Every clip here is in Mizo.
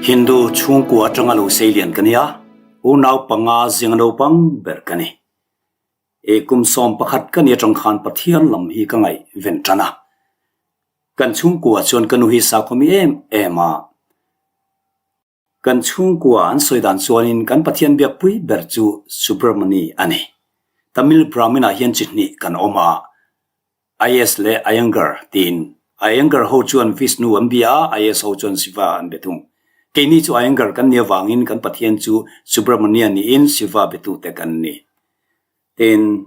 Hindu chhungkua atanga lo seilian ka nia, unau panga zinga naupang ber ka ni. I kum 11 ka ni atang khan Pathian lam hi ka ngaih ven tan a. Kan chhungkua chuan ka nu hi sakhawmi em em a. Kan chhungkua an sawi dan chuanin kan Pathian biakpui ber chu Subramani a ni. Tamil Brahmin ah hian chi hnih kan awm a, Ayes leh Iyengar tiin. Iyengar ho chuan Vishnu an bia a, Ayes ho chuan Shiva an be thung. Keini chu Iyengar kan nih avangin kan Pathian chu Subramania niin Shiva betute kan ni. Tin,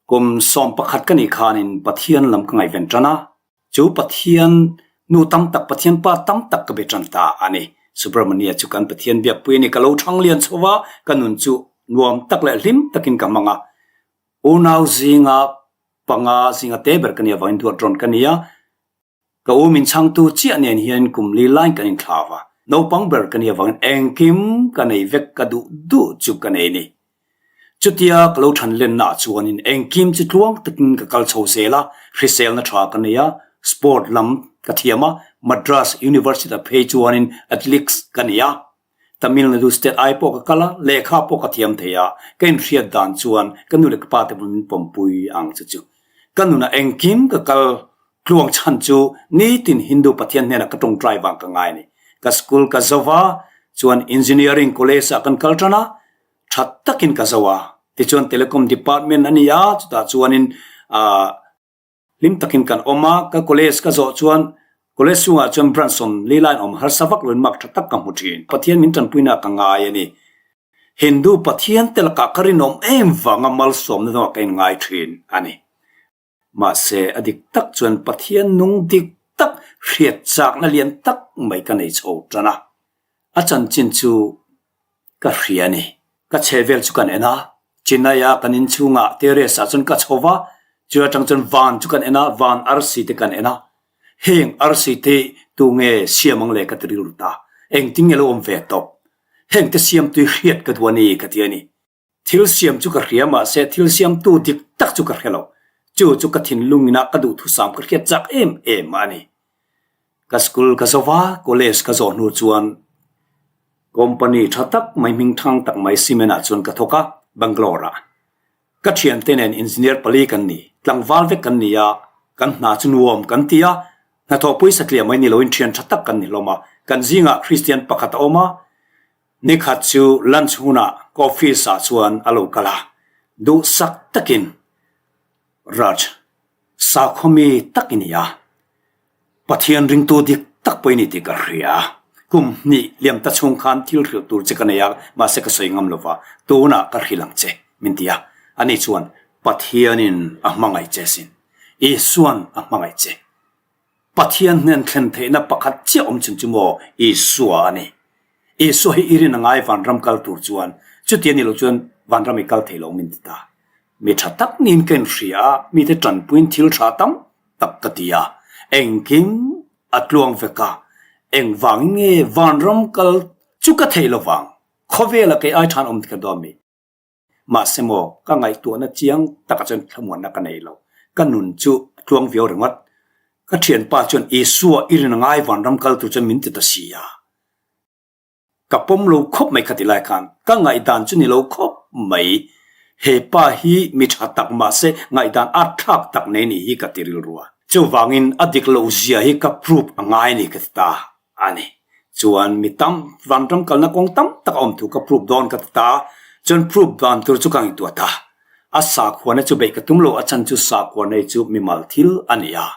kum 11 ka nih khanin Pathian lam ka ngaihven tan a, chu Pathian nu tam tak, Pathian pa tam tak ka be tan ta a ni. Subramania chu kan Pathian biakpui a ni. Ka lo thang lian chho va, ka nun chu nuam tak leh hlim takin ka hmang a. Unau zinga panga zinga te ber ka nih avangin duat rawn ka ni a, ka u min chhangtu chiah nen hian kum li laiin kan inthlau a, naupang ber ka nih avangin engkim ka nei vek ka duh duh chu ka nei ni. Chutia ka lo than lennaah chuanin engkim chu tluang takin ka kal chho zel a, hriselna tha ka nei a, sport lam ka thiam a, Madras University-ah phei chuanin athletics ka nei a. Tamil Nadu state ai pawh ka kal a, lehkha pawh ka thiam thei a, ka inhriat dan chuan ka nu leh ka pa te pawh min pawmpui ang chu chu. Ka nunah engkim ka kal tluang chhan chu nitin Hindu Pathian hnenah ka tawngtai vang ka ngai a ni. Ka school ka zo va, chuan Engineering college ah kan kal tan a, tha takin ka zo a, tichuan Telecom department a ni a, chutah chuanin ah Hlim takin kan awm a, ka college ka zawh chuan college chungah chuan branch 40 laiin awm harsa vak loin mark tha tak ka hmu thin. Pathian min tanpuina ka ngai a ni. Hindu Pathian te lakah ka rinawm em vanga malsawmna dangah ka inngai thin a ni. Mahse, a dik tak chuan Pathian nung dik tak hriat chakna lian tak mai ka nei chho tan a. A chanchin chu ka hria a ni. Ka chhe vel chu kan en a, Chennai-a kan inchhungah terrace ah chuan ka chho va, chu atang chuan van chu kan en a, van arsi te kan en a. Heng arsi te tu nge siam ang le ka ti rilru ta, engtin nge lo awm ve tawp. Heng te siam tui hriat ka duh a ni ka ti a ni. Thil siam chu ka hria mahse thil siamtu dik tak chu ka hre lo. Chu chu ka thinlung ina ka duhthusam ka hriat chak em em a ni. Ka school ka zo va, college ka zawh hnu chuan company tha tak mai hming thang tak mai cement ah chuan ka thawk a, Bangalore ah. Ka thiante nen engineer pali kan ni, tlangval vek kan ni a, kan hna chu nuam kan ti a, hnathawhpui satliah mai ni loin thian tha tak kan ni hlawm a, kan zingah Christian pakhat a awm a, Nikhat chu lunch hunah ka office ah chuan a lo kal a, duhsak takin, Raj, sakhawmi tak i ni a, Pathian ringtu dik tak pawh i ni tih ka hria. Kum hnih liam ta chhung khan thil hrilh tur che ka nei a, mahse ka sawi ngam lova, tunah ka hrilh ang che, min ti a. Ani chuan, Pathianin a hmangaih che sin, Isuan a hmangaih che. Pathian hnen thlen theihna pakhat chiah awm chhun chu maw Isua a ni. Isua hi i rin a ngai vanram kal tur chuan, chuti a ni lo chuan vanram i kal thei lo min ti ta. Mi tha tak niin ka inhria a, mite tanpuiin thil tha tam tak ka ti a, engkim a tluang vek a, engvangin nge vanram kal chu ka thei lo vang, khawvela kei ai than awm ti ka dawn mi. Mahse maw, ka ngaihtuahna chiang takah chuan thlamuanna ka nei lo. Ka nun chu a tluang viau ringawt. Ka thianpa chuan Isua i rin angai vanram kal tur chuan min ti ta si a. Ka pawm lo khawp mai kha ti lai khan ka ngaihdan chu ni lo khawp mai. He pa hi mi tha tak mahse ngaihdan at thlak tak nei ni hi ka ti rilru a. Chuvangin a dik loh zia hi ka prove a ngai a ni ka ti ta. A ni. Chuan mi tam vanram kalna kawng tam tak a awm thu ka prove dawn ka ti ta a, chuan prove dan tur chu ka ngaihtuah ta. A sakhuana chu beih ka tum lo, a chhan chu sakhuana hi chu mimal thil a ni a.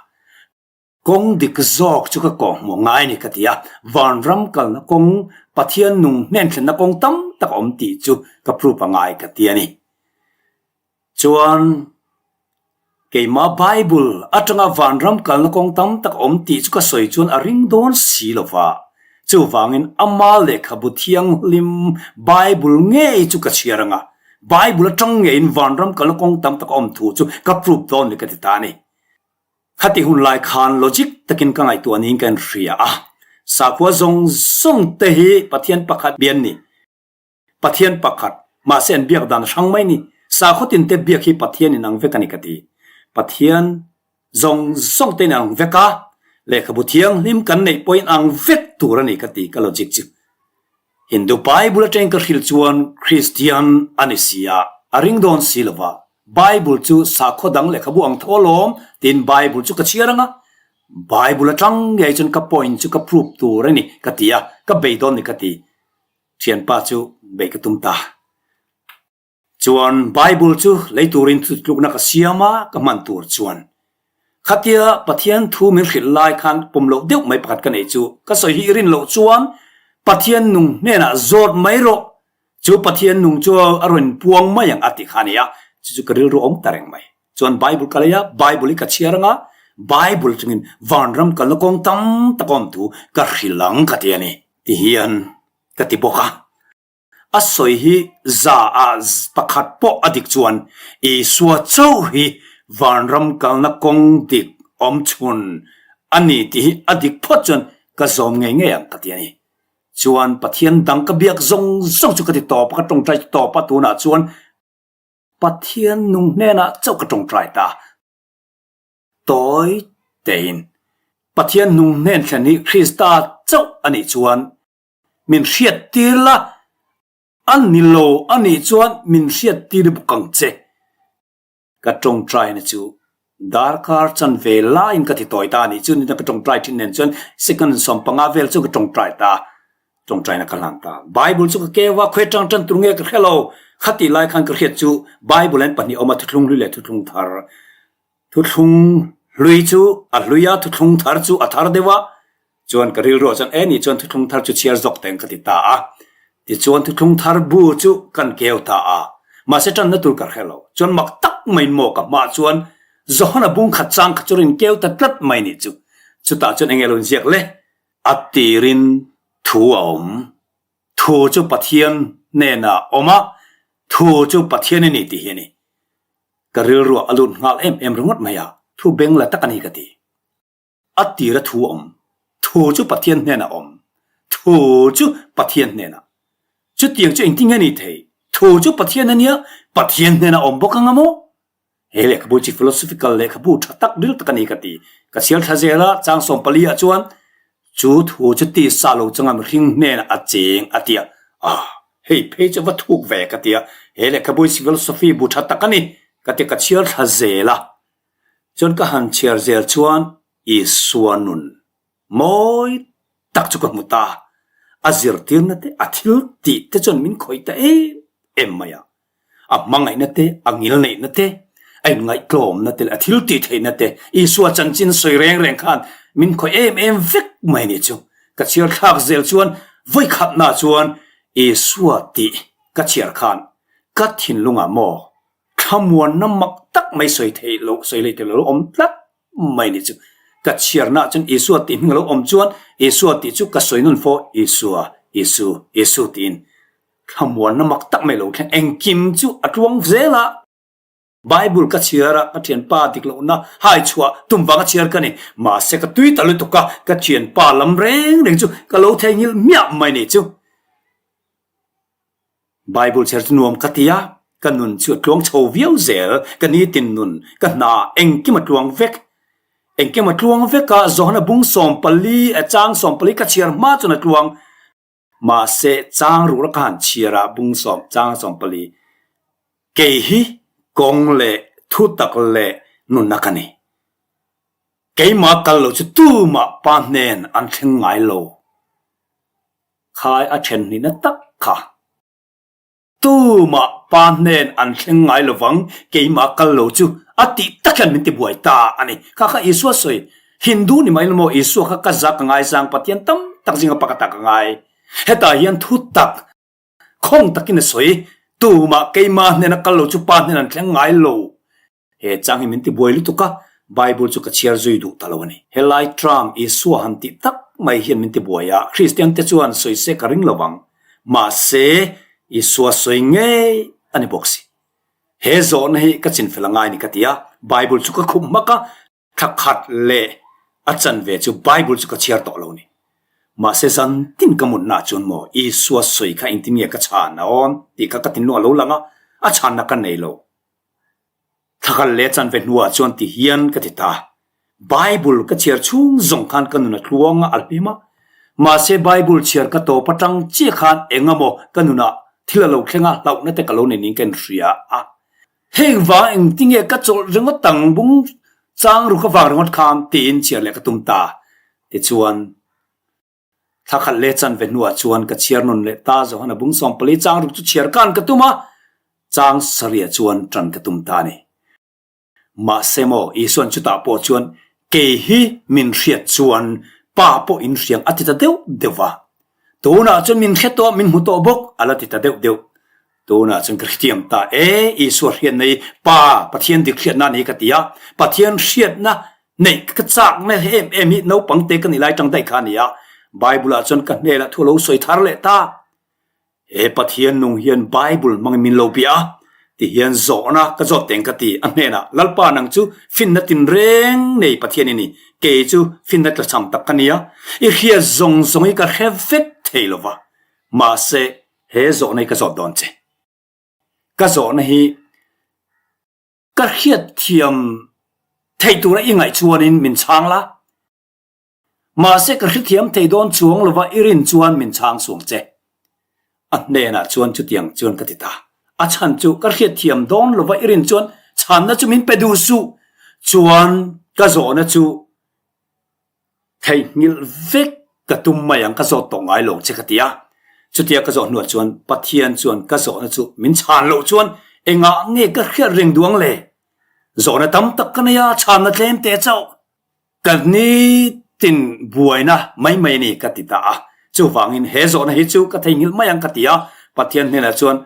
Kawng dik zawk chu ka kawhhmuh ngai a ni ka ti a, vanram kalna kawng, Pathian nung hnen thlenna kawng tam tak a awm tih chu ka prove a ngai ka ti a ni. Chuan keimah Bible atanga vanram kalna kawng tam tak a awm tih chu ka sawi chuan a ring dawn si lo va. Chuvangin ama lehkhabu thianghlim Bible ngei chu ka chhiar anga, Bible atang ngeiin vanram kalna kawng tam tak a awm thu chu ka prove dawn ni ka ti ta a ni. Khati hun lai khan logic takin ka ngaihtuah niin ka inhria a, sakhua zawng zawng te hi Pathian pakhat bian ni. Pathian pakhat, mahse an biak dan hrang mai ni. Sakhaw tinte biak hi Pathian in ang vek a ni ka ti. Pathian zawng zawng te in ang vek a, lehkhabu thianghlim kan neih pawhin ang vek tur a ni ka ti ka logic chu. Hindu Bible atangin ka hrilh chuan Kristian a ni si a, a ring dawn si lo va. Bible chu sakhaw dang lehkhabu ang tho alawm tiin Bible chu ka chhiar ang a. Bible atang ngei chuan ka point chu ka prove tur a ni ka ti a, ka bei dawn ni ka ti. Thianpa chu beih ka tum ta. Chuan Bible chu lei turin thutlukna ka siam a, ka hman tur chuan. Khatia Pathian thu min hrilh lai khan pawm loh deuh mai pakhat ka neih chu, ka sawi hi i rin loh chuan Pathian nung hnenah zawt mai rawh, chu Pathian nung chu a rawn puang mai ang a ti kha a ni a, chu chu ka rilru awm ta reng mai. Chuan Bible ka lei a, Bible hi ka chhiar ang a, Bible chungin vanram kalna kawng tam tak awm thu ka hrilh ang ka ti a ni, ti hian ka ti bawk a. A sawi hi za ah pakhat pawh a dik chuan Isua chauh hi vanram kalna kawng dik awm chhun a ni tih hi a dik phawt chuan ka zawm ngei ngei ang ka ti a ni. Chuan Pathian dang ka biak zawng zawng chu ka ti tawp a, ka tawngtai tawp a, tunah chuan Pathian nung hnenah chauh ka tawngtai ta. Tawi tein Pathian nung hnen thlen hi Krista chauh a nih chuan Min hriat tir la, a ni lo a nih chuan min hriat tir bawk ang che. Ka tawngtaina chu darkar chanve laiin ka ti tawi ta a nih chu, nidang ka tawngtai thin nen chuan second 15 vel chu ka tawngtai ta, tawngtaina ka hlan ta. Bible chu ka keu a, khawi atang tan tur nge ka hre lo, khatih lai khan ka hriat chu Bible an pahnih awm a, thuthlung hlui leh thuthlung thar. Thuthlung hlui chu a hlui a, thuthlung thar chu a thar deuh a, chuan ka rilruah chuan e nih chuan thuthlung thar chu chhiar zawk teng ka ti ta a. Tichuan thuthlung thar bu chu kan keu ta a, mahse tanna tur ka hre lo. Chuan mak tak maiin maw ka hmaah chuan Johana bung khat chang kha chu rin keu ta tlat mai nih chu. Chutah chuan enge lo inziak le? A tirin thu a awm. Thu chu Pathian hnenah a awm a, thu chu Pathian a ni tih hi a ni. Ka rilruah a lut nghal em em ringawt mai a, thu beng la tak a ni ka ti. A tira thu a awm, thu chu Pathian hnenah a awm, thu chu Pathian hnenah. Chutiang chu engtin nge ni thei? Thu chu Pathian a nia, Pathian hnenah a awm bawk ang a maw? He lehkhabu chi philosophical lehkhabu tha tak ril tak a ni ka ti. Ka chhiar thla zel a, chang 14 ah chuan chu thu chu tisa lo changa mihring hnenah a cheng a ti a, ah hei phei chu va thuk ve ka ti a, he lehkhabu hi philosophy bu tha tak a ni ka ti a, ka chhiar thla zel a. Chuan ka han chhiar zel chuan Isua nun mawi tak chu ka hmu ta, a zirtirna te, a thil tih te chuan min khawih ta em em mai a. A hmangaihna te, a ngilneihna te, a inngaihtlawmna te leh a thil tih theihna te, Isua chanchin sawi reng reng khan min khawih em em vek mai ni chu. Ka chhiar thlak zel chuan vawikhatna chuan Isua tih ka chhiar khan ka thinlungah maw thlamuanna mak tak mai sawi theih loh, sawi leh theih loh awm tlat mai ni chu. Ka chhiarnaah chuan Isua tih hming a lo awm chuan Isua tih chu ka sawi nawn fo, Isua, Isu, Isu tiin. Thlamuanna mak tak mai lo thleng engkim chu a tluang zel a. Bible ka chhiar a, ka thianpa dik lohna hai chhuah tum vanga chhiar ka ni. Mahse ka tui ta lutuk a, ka thianpa lam reng reng chu ka lo theihnghilh hmiah mai ni chu. Bible chhiar chu nuam ka ti a, ka nun chu a tluang chho viau zel, ka nitin nun, ka hna engkim a tluang vek. Engkim a tluang vek a, Johana bung 14, chang 14 ka chhiar hma chuan a tluang. Mahse, chang rura ka han chhiar a, bung sawm, chang 14, kei hi kawng leh thutak leh nunna ka ni. Keimah kal lo chu tumah pa hnen an thleng ngai lo. Khai a then hnihna tak kha. Tumah pa hnen an thleng ngai lovang, keimah kal lo chu a tih tak hian min ti buai ta a ni. Kha kha Isua sawi, Hindu ni mai lo maw, Isua kha ka za ka ngaizang Pathian tam tak zinga pakhat ah ka ngai. Hetah hian thu tak, khawng takin a sawi, tumah keimah hnena kal lo chu pa hnen an thleng ngai lo. He chang hi min ti buai lutuk a, Bible chu ka chhiar zui duh ta lo a ni. Helai term Isua han tih tak mai hian min ti buai a, Kristian te chuan sawi se ka ring lo vang. Mahse, Isua sawi ngei a ni bawk si. He zawhna hi ka chinfel a ngai ni ka ti a, Bible chu ka khup hmak a, thla khat leh a chanve chu Bible chu ka chhiar tawh lo ni. Mahse zan tin ka mutna chuan maw Isua sawi kha engtin nge ka chhan a awn tih kha ka thinlung a lo lang a, a chhanna ka nei lo. Thakal leh chanve hnuah chuan ti hian ka ti ta. Bible ka chhiar chhung zawng khan ka nun a tluang a, a hlim a. Mahse Bible chhiar ka tawp atang chiah khan eng emaw ka nunah thil a lo thleng a, hlauhna te ka lo nei niin ka inhria a. Heng vang engtinge ka chawlh ringawt ang bung chang ruk avang ringawt khan tiin chhiar leh ka tum ta. Tichuan. Thla khat leh chanve hnuah chuan ka chhiar nawn leh ta Johana bung 14 chang ruk chu chhiar kan ka tum a, chang sarih chuan tan ka tum ta a ni. Mahse maw, Isuan chutah pawh chuan kei hi min hriat chuan Pa pawh in hriang a ti ta deuh deuh va. Tunah chuan min hre tawh, min hmu tawh bawk a la ti ta deuh deuh. Tunah chuan ka hrethiam ta e, Isua hriatna hi Pa, Pathian dik hriatna a ni ka ti a, Pathian hriatna Neih ka chakna em em hi naupang te ka nih lai tang daih kha a ni a, Bible ah chuan ka hnenah thu a lo sawi thar leh ta. He Pathian nung hian Bible hmangin min lo bia a, ti hian zawhna ka zawt teng ka ti. A hnenah, Lalpa nang chu finna tinreng nei Pathian i ni, kei chu finna tlachham tak ka ni a, i hriat zawng zawng hi ka hre vek thei lo va, mahse he zawhna hi ka zawt dawn che. Ka zawhna hi. Ka hriatthiam theih tura i ngaih chuanin min chhang la. Mahse ka hrethiam thei dawn chuang lova i rin chuan min chhang suang che. A hnenah chuan chutiang chuan ka ti ta. A chhan chu ka hriatthiam dawn lova i rin chuan chhanna chu min pe duh suh. Chuan ka zawhna chu Theihnghilh vek ka tum mai ang, ka zawt tawh ngai lo che ka ti a. Chutia ka zawh hnuah chuan Pathian chuan ka zawhna chu min chhan loh chuan engah nge ka hriat reng duang le? Zawhna tam tak ka nei a, chhanna tlem te chauh. Ka nitin buaina mai mai a ni ka ti ta a. Chuvangin he zawhna hi chu ka theihnghilh mai ang ka ti a, Pathian hnenah chuan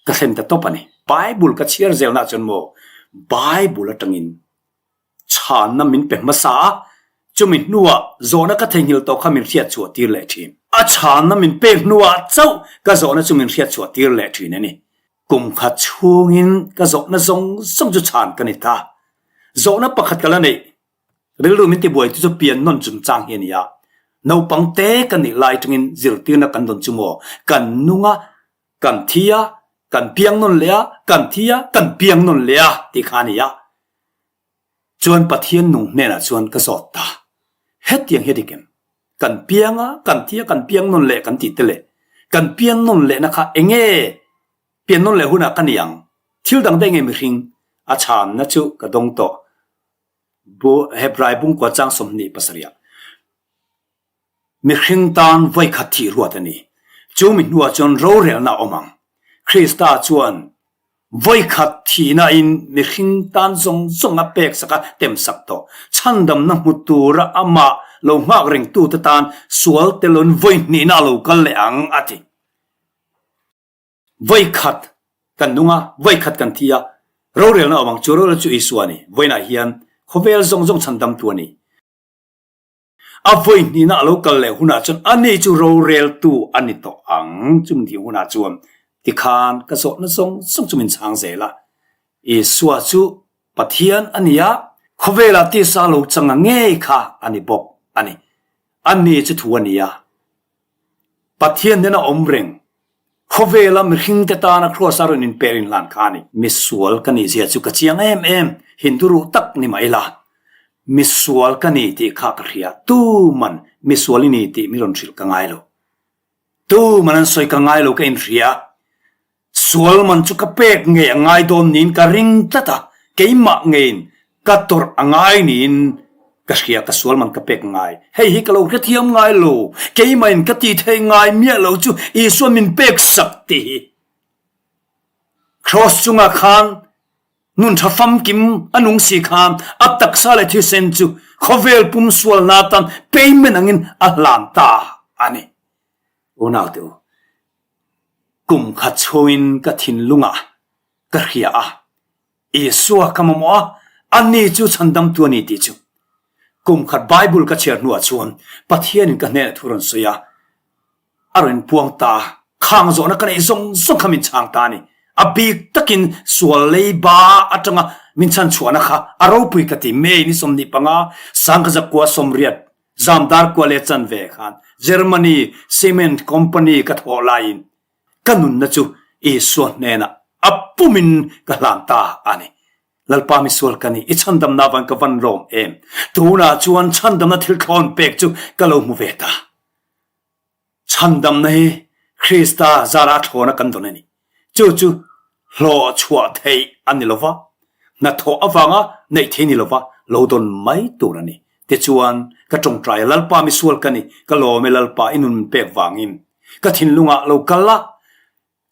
ka thlen ta tawp a ni. Bible ka chhiar zelnaah chuan maw Bible atangin Chhanna min pe hmasa a, chumi hnuah zawhna ka theihnghilh tawh kha min hriat chhuah tir leh thin. A chhanna min pek hnuah chauh ka zawhna chu min hriat chhuah tir leh thin a ni. Kum khat chhungin ka zawhna zawng zawng chu chhan ka ni ta. Zawhna pakhat ka la neih. Rilru min tibuaitu chu pian nawn chungchang hi a ni a. Naupang te ka nih lai tangin zirtirna kan dawn chu maw kan nung a, kan thi a, kan piang nawn leh a, kan thi a, kan piang nawn leh a tih kha a ni a. Chuan Pathian nung hnenah chuan ka zawt ta. Hetiang hi a dik em? Kan piang a, kan thi a, kan piang nawn leh kan tih te leh kan piang nawn lehna kha enge pian nawn leh hunah ka ni ang? Thil dang daih nge mihring? A chhanna chu ka dawng tawh. Bu Hebrai bungkua chang 27 ah Mihring tan vawikhat thih ruat a ni. Chu mi hnuah chuan rorelna a awm ang. Krista chuan Vawikhat thihnain mihring tan zawng zawng a pek sak a, tem sak tawh. Chhandamna hmu tura amah lo nghak rengtute tan sual telawin vawihnihna a lo kal leh ang, a ti. Vawikhat kan nung a, vawikhat kan thi a, rorelna a awm ang. Chu rorel chu Isua a ni. Vawiinah hian khawvel zawng zawng chhandamtu a ni. A vawi hnihna a lo kal leh hunah chuan ani chu roreltu a ni tawh ang. Chumi tih hunah chuan tikhan ka zawhna zawng zawng chu min chhang zel a. Isua chu Pathian a ni a, khawvelah tisa lo chang a ngei kha a ni bawk a ni. Ani chu thu a ni a. Pathian nen a awm reng. Khawvela mihringte tana Kraws a rawn inper inhlan kha a ni. Misual ka nih zia chu ka chiang em em, Hindu ruh tak ni mah ila. Misual ka ni tih kha ka hria, tuman misual i ni tih mi rawn hrilh ka ngai lo. Tuman an sawi ka ngai lo ka inhria. Sual man chu ka pek ngei a ngai dawn niin ka ring tlat a, keimah ngeiin ka tawrh a ngai niin ka hria, ka sual man ka pek ngai. Hei hi ka lo hrethiam ngai lo, keimahin ka ti thei ngai miah lo chu Isua min pek sak tih hi. Kraws chungah khan nun tha famkim a nung si khan a taksa leh thisen chu khawvel pum sualna atan payment angin a hlan ta a ni. Unaute u, kum khat chhungin ka thinlungah ka hria a, Isua ka mamawh a, ani chu chhandamtu a ni tih chu. Kum khat Bible ka chhiar hnuah chuan Pathianin ka hnenah thu rawn sawi a, a rawn inpuang ta a, khang zawhna ka neih zawng zawng kha min chhang ta a ni. A bik takin sual leiba atanga min chhanchhuahna kha a ropui ka ti. May ni 25, sangkazakua 80 Zamdar kua leh chanve khan Germany cement company ka thawh laiin ka nunna chu Isua hnenah a pumin ka hlan ta a ni. Lalpa misual ka ni, i chhandamna van ka van lawm em? Tunah chuan chhandamna thil thlawn pek chu ka lo hmu ve ta. Chhandamna hi Krista zara thlawna kan dawn a ni. Chu chu hlawh chhuah theih a ni lova, hnathawh avanga neih theih ni lova lo dawn mai tur a ni. Tichuan, ka tawngtai a, Lalpa misual ka ni, ka lawm e Lalpa i nun min pek vangin ka thinlungah lo kal a,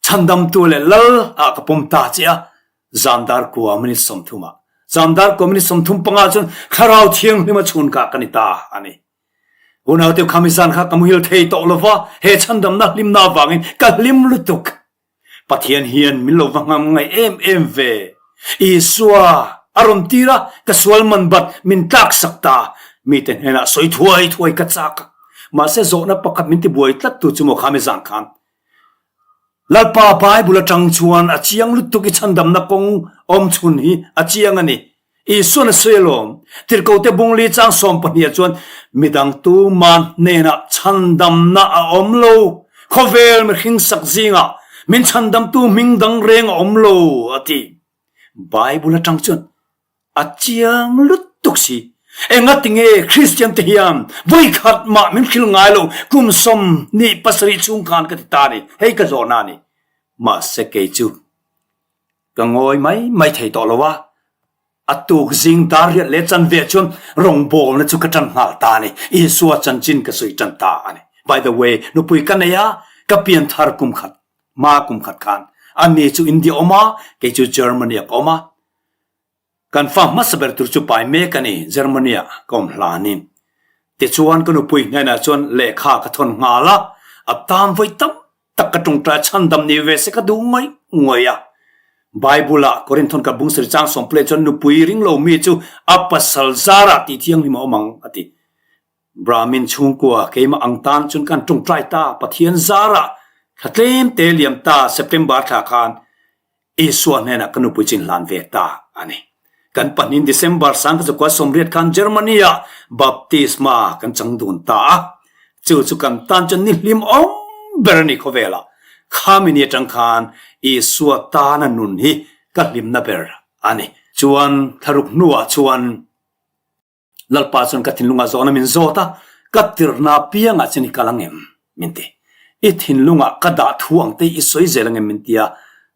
Chhandamtu leh Lal ah ka pawm ta che a, Zamdar kua minute 30 ah, Zamdar kua minute 35 chuan Thlarau Thianghlim a chhun kah ka ni ta a ni. Unaute khami zan kha ka muhil thei tawh lova, he chhandamna hlimna avangin ka hlim lutuk. Pathian hian min lo va ngam ngaih em em ve. Isua a rawn tir a, ka sual man bat min tlak sak ta. Mite hnenah sawi thuai thuai ka chak a. Mahse zawhna pakhat min tibuai tlat tu chu maw khami zan khan Lalpa Bible atang chuan a chiang lutuk i chhandamna kawng awm chhun hi a chiang a ni. Isuan a sawi alawm. Tirhkote bungli chang 12 ah chuan midang tuman hnenah chhandamna a awm lo, khawvel mihring sak zingah min chhandamtu hming dang reng a awm lo a ti. Bible atang chuan A chiang lutuk si. Engatinge Kristian te hian vawikhat mah min hrilh ngai lo, kum 27 chhung khan ka ti ta ni, hei ka zawhna a ni. Mahse kei chu ka ngawi mai mai thei tawh lo a, a tuk zing dar riat leh chanve chuan rawngbawlna chu ka tan nghal ta a ni, Isua chanchin ka sawi tan ta a ni. By the way, nupui ka nei a, ka pianthar kum khat, hma kum khat khan, ani chu India awm a, kei chu Germany ah ka awm a. Kan fa hmasa ber tur chu pai mek a ni, Germany ah ka awm hlanin. Tichuan ka nupui hnenah chuan lehkha ka thawn nghal a, a tan vawi tam tak ka tawngtai chhandam ni ve se ka duh ngawih ngawih a. Bible ah Korinthawn ka bungsari chang sawmple chuan nupui ring lo mi chu a pasal zarah tih thianghlim a awm ang a ti. Brahmin chhungkua keimah ang tan chuan kan tawngtai ta, Pathian zarah thla tlem te liam ta September thla khan Isua hnenah ka nupui chin hlan ve ta a ni. Kan pahnin December 1980 khan Germany-ah baptisma kan chang dun ta a. Chu chu kan tan chuan ni hlim awm ber a ni khawvelah. Khami ni atang khan Isua tana nun hi ka hlimna ber a ni. Chuan thlaruk hnuah chuan Lalpa chuan ka thinlungah zawhna min zawt a, ka tirhna piangah chuan i kal ang em? min ti. I thinlungah ka dah thu ang te i sawi zel ang em? min ti a,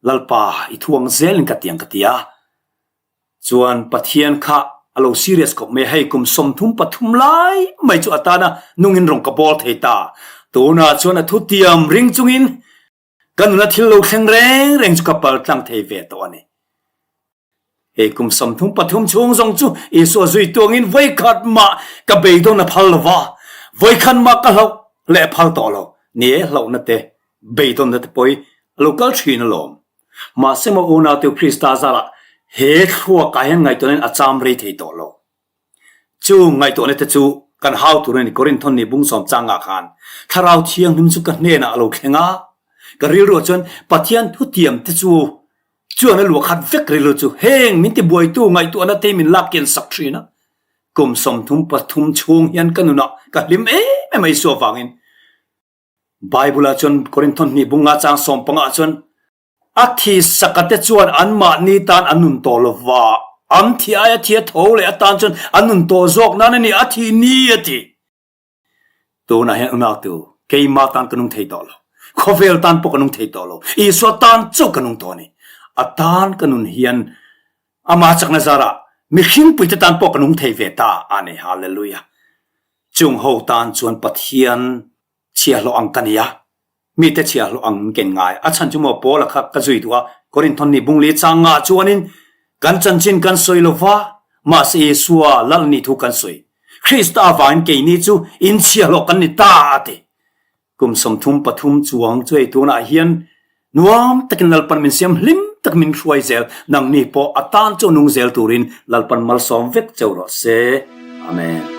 Lalpa i thu ang zelin ka ti ang ka ti a. Chuan Pathian kha a lo serious khawp mai a, hei kum 33 lai mai chu atana nungin rawng ka bawl thei ta. Tunah chuan a thutiam ring chungin ka nuna thil lo thleng reng reng chu ka pal tlang thei ve tawh a ni. Hei kum 33 chhung zawng chu Isua zui tuangin vawikhat mah ka beidawn a phal lo va, vawikhat mah ka hlauh leh a phal tawh lo. Ni e, hlauhna te, beidawnna te pawh hi a lo kal thin alawm. Mahse maw unaute Krista zarah he thluakah hian ngaihtuahna in a cham rei thei tawh lo. Chu ngaihtuahna te chu kan hau tur a ni. Korinthon ni bung sawm changah khan Thlarau Thianghlim chu ka hnenah a lo thleng a, ka rilruah chuan Pathian thutiam te chu Chuan a luah khat vek rilru chu heng min ti buaitu ngaihtuahna te min lak kian sak thin a. Kum 33 chhung hian ka nunah ka hlim em em a Isua vangin. Bible ah chuan Korinthon hnih bunga chang 15 ah chuan a thi saka te chuan anmahni tan an nun tawh lova, an thi aia thi a tho leh atan chuan an nun tawh zawk nan a ni, a thi ni a ti. Tunah hian unautu, keimah tan ka nung thei tawh lo. Khawvel tan pawh ka nung thei tawh lo. Isua tan chauh ka nung tawh a ni. A tan ka nun hian amah chakna zarah mihring puite tan pawh ka nung thei ve ta a ni. Hallelujah! Chung ho tan chuan Pathian chhiahhlawh ang ka ni a. Mite chhiahhlawh ang min ken ngai. A chhan chu maw Paula kha ka zui duh a, Korinthon ni bungli chang ngah chuanin kan chanchin kan sawi lo va, mahse Isua lal ni thu kan sawi. Krista avangin keini chu in chhiahhlawh kan ni ta a ti. Kum 33 chuang chu hei tunah hian nuam takin Lalpan min siam hlim tak min hruai zel, nangni pawh a tan chu nung zel turin Lalpan malsawm vek cheu rawh se. Amen.